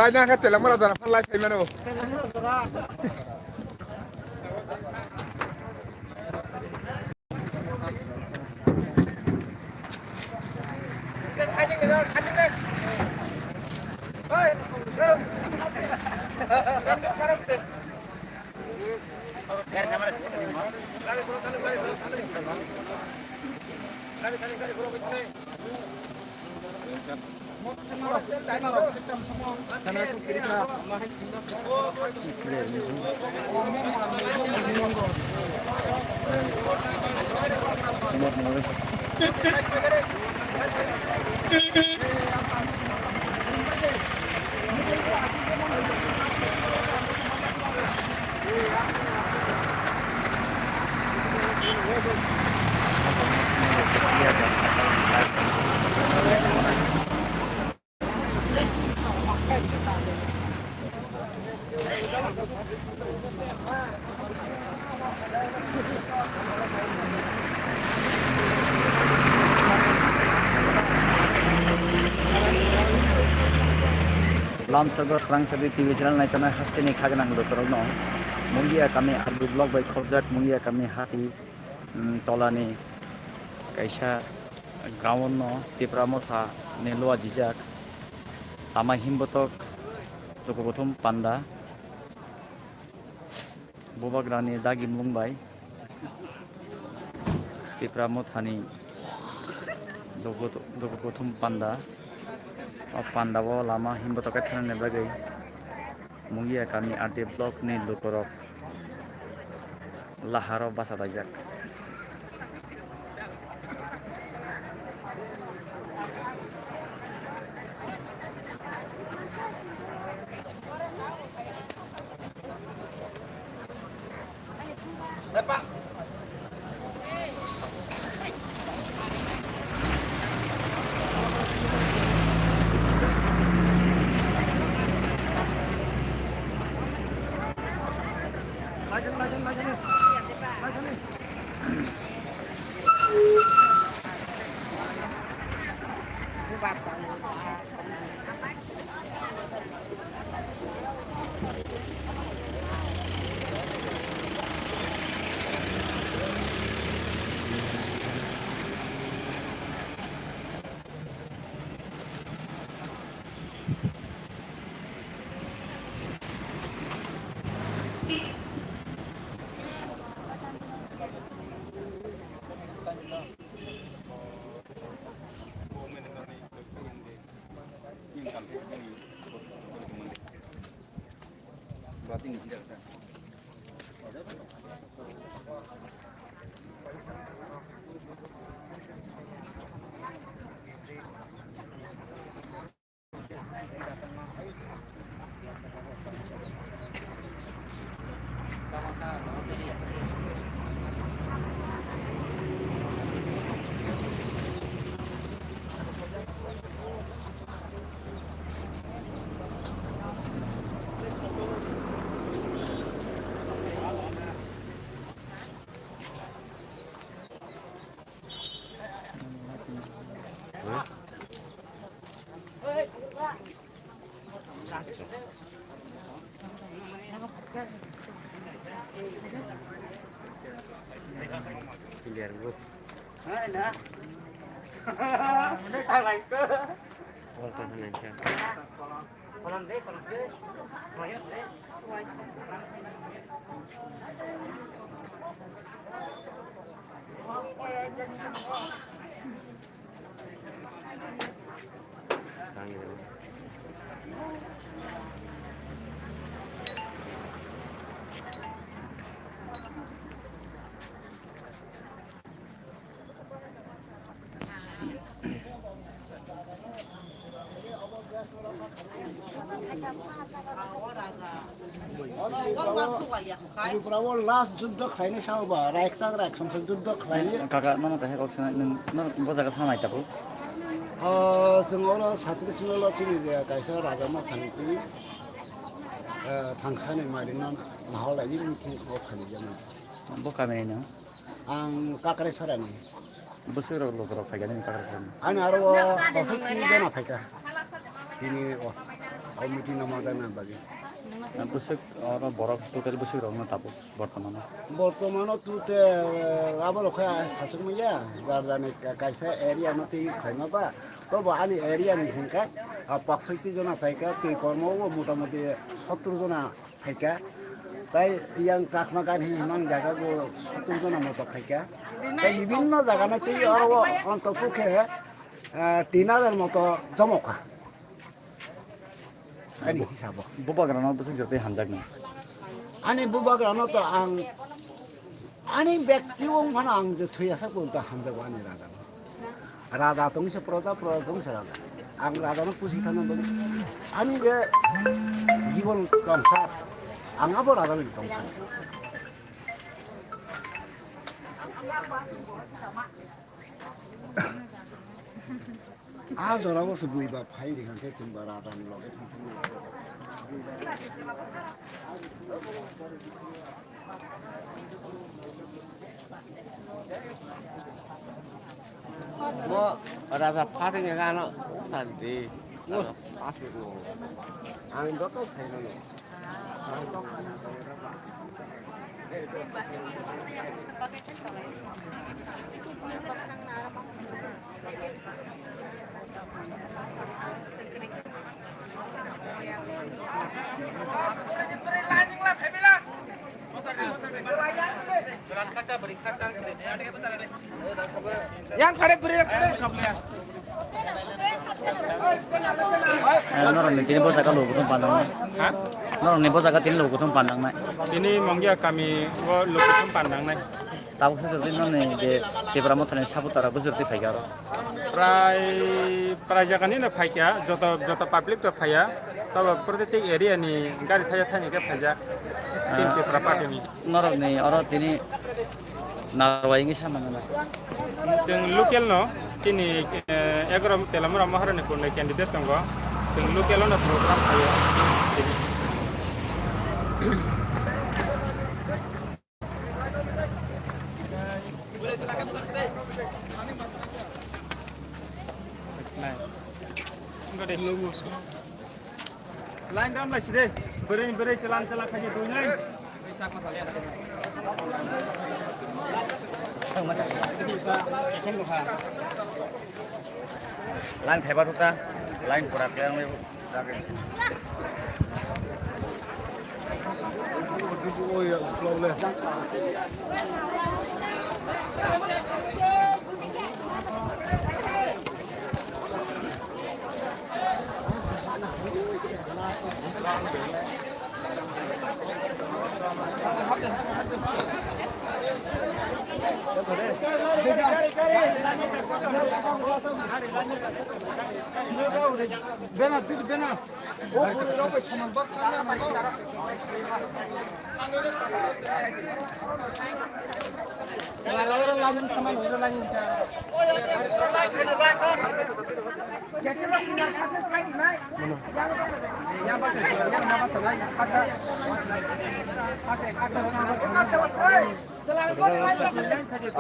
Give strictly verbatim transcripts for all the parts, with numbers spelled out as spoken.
Ai, nang kha tela mora jana phalai phai mano. Lamsargo Srangchakri T V channel naitongnai hasteni khagnang lukurokno Mungia kami R D block bai khobjak Mungia kami hati, mm, tolani kaisa ground no Tipra Motha ni lua jijak lama himbotok luku kuthum panda. Bubagrani dagimung bai Tipra Mothani dogo, dogo kuthum panda. O panda o lama himbotok khe thanani bagwi Mungia kami R D block ni lukurok laharo bachalaijak. Tripura o last juddo khlainai sao ba, raikchak raikhamsa juddo khlainai. Kaka, nono kaisa kok sana, nwng, nono bo jaga thangnai tabuk. Ah, chwng oro satri sino lo chini je kaisa raja ma thani twi, ah, thangkhani mari no nahor lai ni mithing o khani jani. Bo kami ni no? Ang Kakraichara ni. Bwswk rok lukurok phaikha nini Kakraichara ni? Ani aro o bosok twi jana phaikha. Tini o. Committee no ma jana bagwi. Bwswk oro borok total bwswk rok no tabuk bortomano? Bortomano tute, eh, abo rok khe sasuk manya, jar jani ka-, kaisa area no twi khaima ba, to bo ani area ni hwnkha, ah, paksoi jona phaikha, twi kormo o motamoti sottor jona phaikha. Tai yang Chakma gari hinwi mang jaga bo sottor jona moto phaikha. Tai bibinno jaga no twi oro o onto pukhe, ah, tin hajar moto jomokha. Ani hisabo. Bubagrano bwswk joto hamjakni? Ani bubagrano to ang, ani bekti wng phano ang je thwi asa kung ta hamjago ani raja. Raja tongse proja, proja tongse raja. Ang raja no pusi thana bang. Ani je jibon tongsa, ang abo raja ni tongsa. Ah, jora bo se bui ba phai ri hangke chwng ba raja ni loge thang thang. Mo raja phati ni gano tadi. Mo phati ko. Ang dokok khai no. Yang kare beri. Eh, norok ni tini bo jaga lukuthum pandangnai. Ha? Norok ni bo jaga tini lukuthum pandangnai. Tini Mongya kami o lukuthum pandangnai. Tabuk se tini nini je Tipra Mothani supporter rok bujur twi phaikha oro. Prai, prai jaga ni no phaikha, joto, joto public rok phaiya. Tabo protected area ni gari thaya thani khe phaijak. Team Ah. Tipra Party ni. Norok ni oro tini narwai wngwi sama nang nai. Chwng local no, chini, eh, egaroh Telamura Maharani kurnoi candidate tongo. Chwng local no program khaio. Line dam lai side. Bwrwi bwrwi chelan chelan khaidi dui line. Line khaiba tuta, line pura clear wngwi. Bena, bena.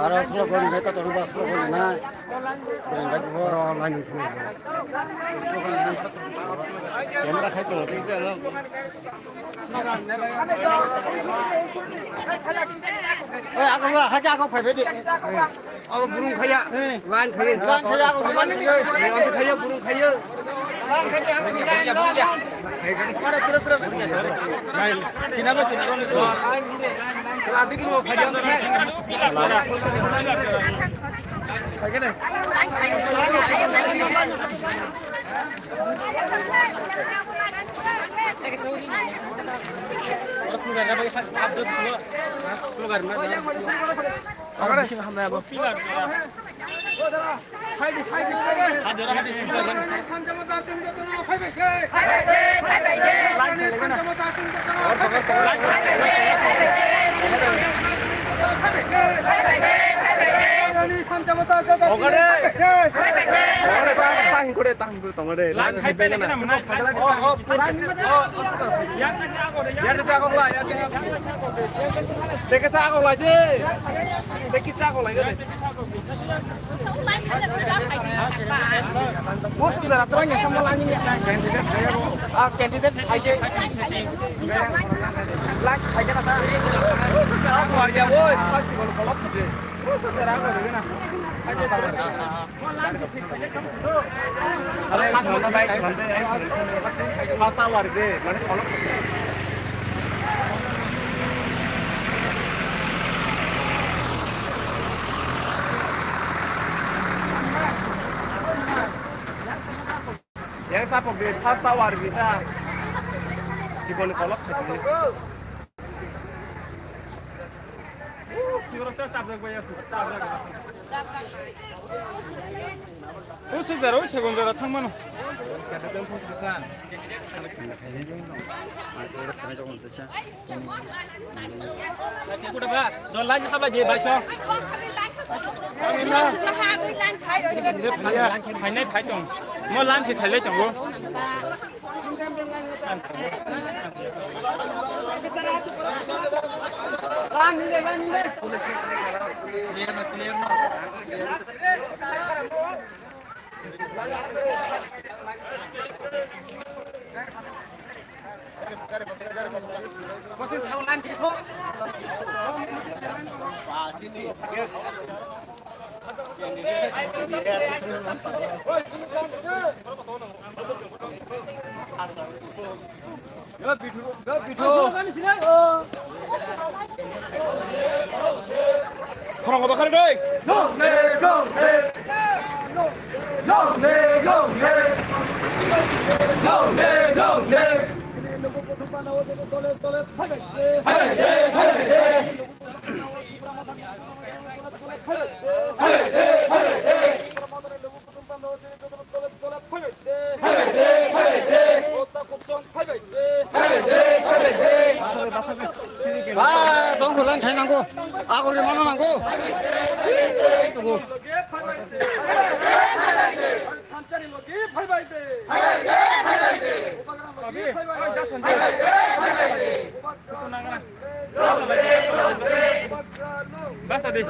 Aro slow gori nai, tato ruba slow gori nai. Bereng bai bo oro line ni phone. Camera khai to. Oi, ako la, hake ako phai bai di. Abo burung khaya, line khaya, line khaya, abo line khaya, line khaya, burung khaya. Line, kinaba, kinaba ni to. Adi kini mo khaya, phai kene. Ore tang tu tong ore. Line khai pe na mwnai. Yak na sa ko la, yak na sa ko la. Te ke sa ko la je. Te ki sa ko la je. Bos udah rata-rata sama lagi ya kan. Ah, candidate aja. Like aja kata. Sa ko ya woi. Pasti kalau kolok tu. Bos udah rata-rata na. Yang sapok di first hour kita. Sikon kolok. O sujaro, o segon jora thangmano. Kuda ba, don line haba je baiso. Phainai phai tong. Mo line se thailai tongo. Khorang kotor khari dei. Long live, long live. Long live, long live. Long live, long live. Ba, tong khulang khai nango. Agor ke mano nango. Tugu. Thanchari logi phaibai de. Phaibai de, phaibai de. Phaibai de, phaibai de. Phaibai de, phaibai de. Phaibai de. Basta de.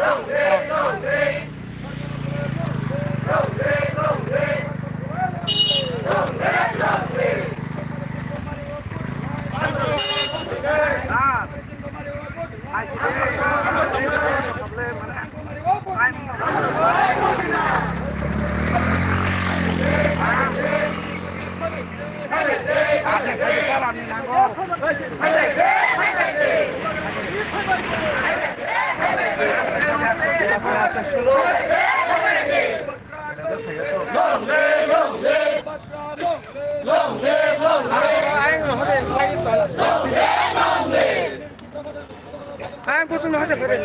Ang kusung no hajar pede.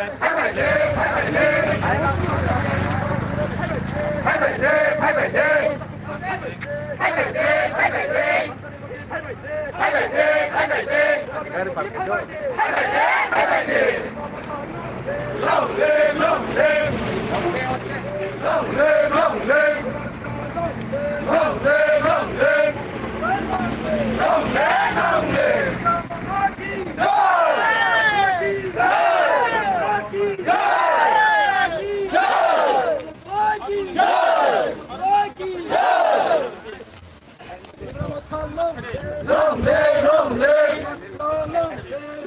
Long live, long live.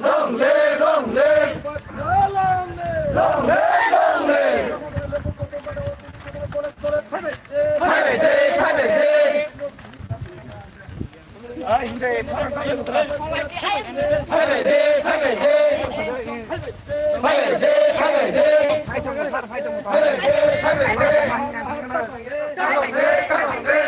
Long live, long live. Long live, long live. Phaibai de, phaibai de. Phaibai de, phaibai de. Phaibai de, phaibai de. Phaibai de, phaibai de.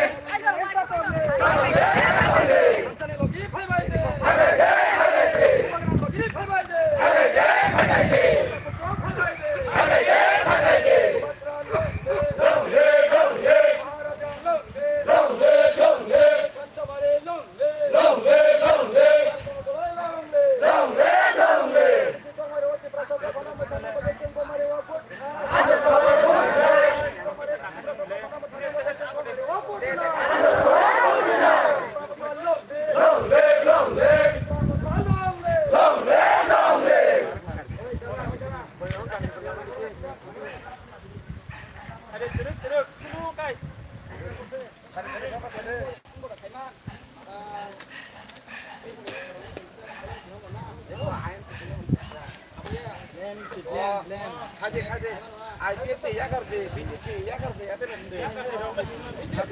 Hadi, hadi. I P F T yakar de, B J P yakar de, ate de. Yakar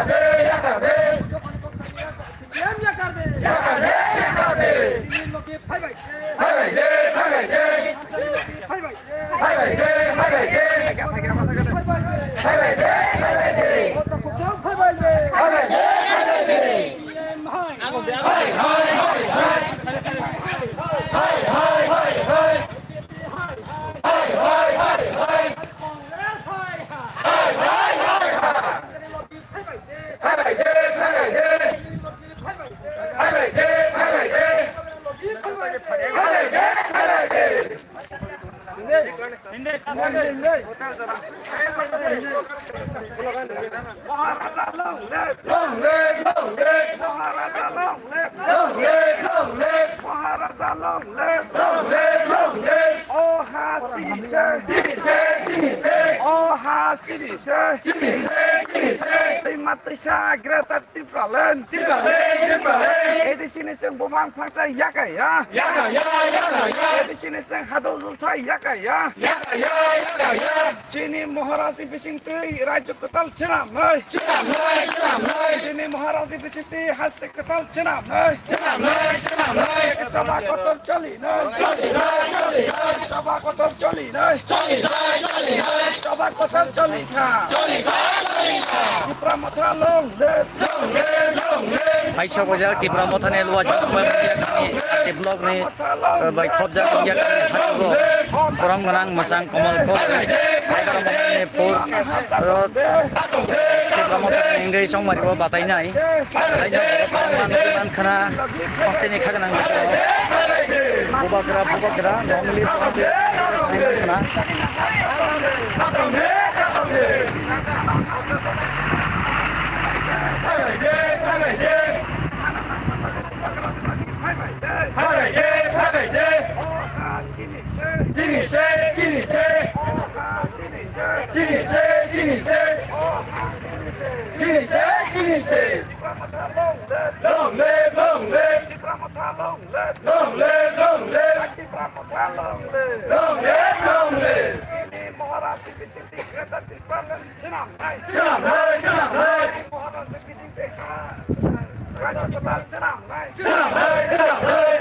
de, yakar de. C P M yakar de. Yakar de, yakar de. Chini logi phaibai de. Phaibai de, phaibai de. Chini logi phaibai de. Phaibai de, phaibai de. Phaibai de. Phaibai de, phaibai de. Ota kuchang phaibai de. Phaibai de, phaibai de. C P M hai. Hai, hai, hai, hai. Hai, hai, hai, hai. Hai, hai, hai, hai. Congress hai hai. Hai, hai, hai, hai. Chini logi phaibai de. Phaibai de, phaibai de. Phaibai de, phaibai de. Phaibai de, phaibai de. Maharaja long live! Long live, long live! Maharaja long live! Long live, long live! Maharaja long live! Long live, long live! O ha chini se! Chini se, chini se! O ha chini se! Chini se, chini se! Twima twisa Greater Tipraland! Tipraland, Tipraland! A D C ni chwng bumang phangsa yakaya! Yakaya, yakaya! A D C ni chwng hadol dulsa yakaya! Yakaya, yakaya! Chini Maharaj ni bisingtwi rajyo kwtal swnamnai. Swnamnai, swnamnai. Chini Maharaj ni bisingtwi haste kwtal swnamnai. Swnamnai, swnamnai. Choba kotor cholinai. Cholinai, cholinai. Choba kotor cholinai. Cholinai, cholinai. Choba kotor cholikha. Cholikha, cholikha. Tipra Motha long live. Long live, long live. Phaisok ojak Tipra Mothani Luajang Bai Block ni, eh, bai khobjak wngya kami hatigo. Korom gwnang mwchang komal kok. Tipra Mothani pur ro Tipra Mothani wngwi chongmari bo batainai. Batainai borok man, man khana hosteni kha gwnang. Bubagra, bubagra, nongli khana. Phaibai de, phaibai de. Chini se, chini se. Chini se, chini se. Chini se, chini se. Long live, long live. Long live, long live. Long live, long live. Swnamnai, swnamnai. Swnamnai, swnamnai. Swnamnai, swnamnai.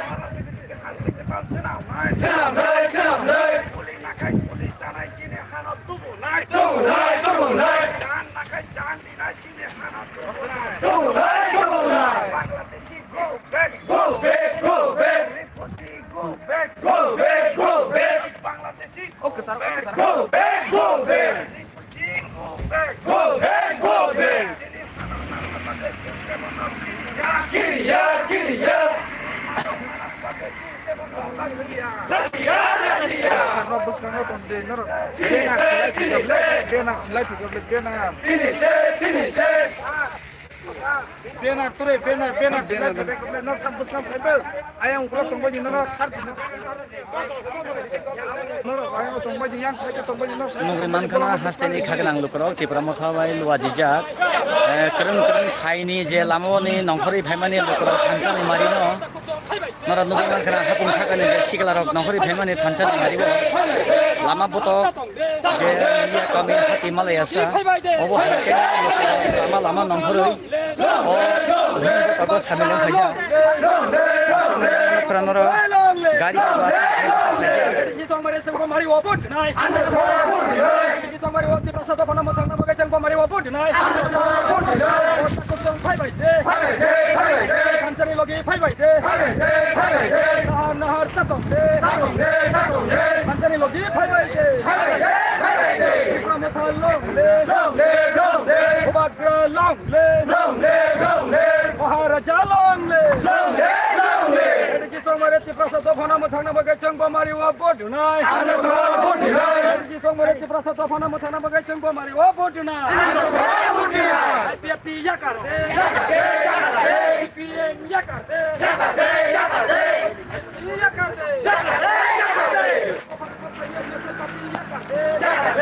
Swnamnai, swnamnai. Kuli nakhai kuli chanai chini hano tubunai. Tubunai, tubunai. Chan nakhai chan dinai chini hano tubunai. Tubunai, tubunai. Bangladeshi go back. Go back, go back. Refugee go back. Go back, go back. Bangladeshi go back. Go back, go back. Go back, go back. Kiriya, kiriya. Bwskango tongdi norok. Benak silai phikobli, benak. Benak tore, benak, benak silai phikobli, norok tam bwskang phaibo. Ayang ukulok tongbaidi norok sar jino. Norok ayang tongbaidi, yang side tongbaidi norok side. Nugwi mankha na hasteni khagwnang lukurok Tipra Motha bai luajijak. Eh, kwrwng kwrwng thaini je lamao ni nongkhorwi phaimani lukurok thansa ni marino. Norok nugwi mankha na hapung sakani je siklarok nongkhorwi phaimani thansa ni mario. Lama botok je kami hati malaya sa. Obo hai khe lama lama nongkhorwi. O, abo samileng khaijak. Nokhrano ro gari bus. Chongmari sengko mari o vote nai. Chongmari o Tiprasa dophano mwthangna bagwi chengko mari o vote nai. Chong phaibai de. Thansa ni logi phaibai de. Nahar nahar tatong de. Thansa ni logi phaibai de. Tipra Motha long live. Bubagra long live. Long live, long live. Maharaja long live. Long live, long live. Edi Chongmari Tiprasa dophano mwthangna bagwi chengko mari o vote nai. Ano sa vote nai. Edi Chongmari Tiprasa dophano mwthangna bagwi chengko mari o vote nai. Ano sa vote nai. I P F T yakar de. Yakar de, yakar de. C P M yakar de. Yakar de, yakar de. Yakar de, yakar de. Yakar de, yakar de.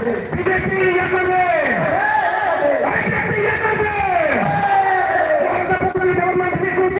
B J P